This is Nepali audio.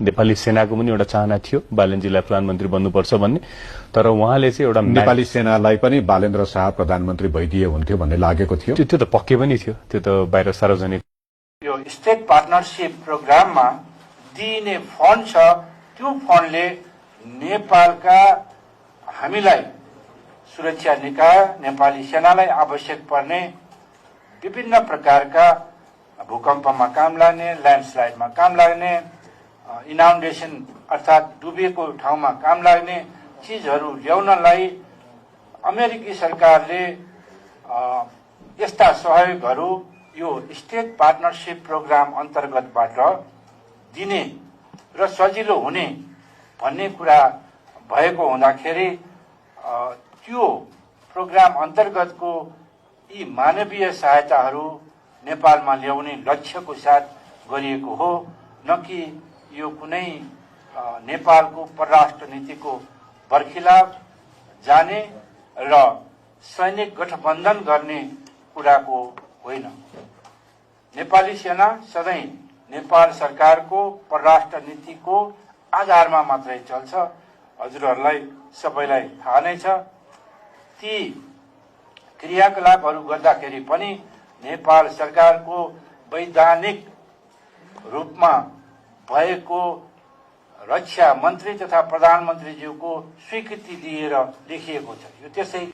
नेपाली सेनाको पनि एउटा चाहना थियो बालेन्द्रजीलाई प्रधानमन्त्री बन्नुपर्छ भन्ने, तर उहाँले चाहिँ एउटा नेपाली सेनालाई पनि बालेन्द्र शाह प्रधानमन्त्री भइदिए हुन्थ्यो भन्ने लागेको थियो। त्यो त पक्कै पनि थियो, त्यो त बाहिर सार्वजनिक। यो स्टेट पार्टनरशिप प्रोग्राममा दिइने फन्ड छ, त्यो फन्डले नेपालका हामीलाई सुरक्षा निकाय नेपाली सेनालाई आवश्यक पर्ने विभिन्न प्रकारका भूकम्पमा काम लाग्ने, ल्यान्डस्लाइडमा काम लाग्ने, इनाउन्डेसन अर्थात् डुबेको ठाउँमा काम लाग्ने चीजहरू ल्याउनलाई अमेरिकी सरकारले यस्ता सहयोगहरू यो स्टेट पार्टनरशिप प्रोग्राम अन्तर्गतबाट दिने र सजिलो हुने भन्ने कुरा भएको हुँदाखेरि त्यो प्रोग्राम अन्तर्गतको यी मानवीय सहायताहरू नेपालमा ल्याउने लक्ष्यको साथ गरिएको हो, न कि यो कुनै नेपालको परराष्ट्र नीतिको बर्खिलाफ जाने र सैनिक गठबन्धन गर्ने कुराको होइन। नेपाली सेना सधैँ नेपाल सरकारको परराष्ट्र नीतिको आधारमा मात्रै चल्छ। हजुरहरूलाई सबैलाई थाहा नै छ। ती क्रियाकलापहरू गर्दाखेरि पनि नेपाल सरकारको वैधानिक रूपमा भएको रक्षा मन्त्री तथा प्रधानमन्त्रीज्यूको स्वीकृति दिएर लेखिएको छ। यो त्यसै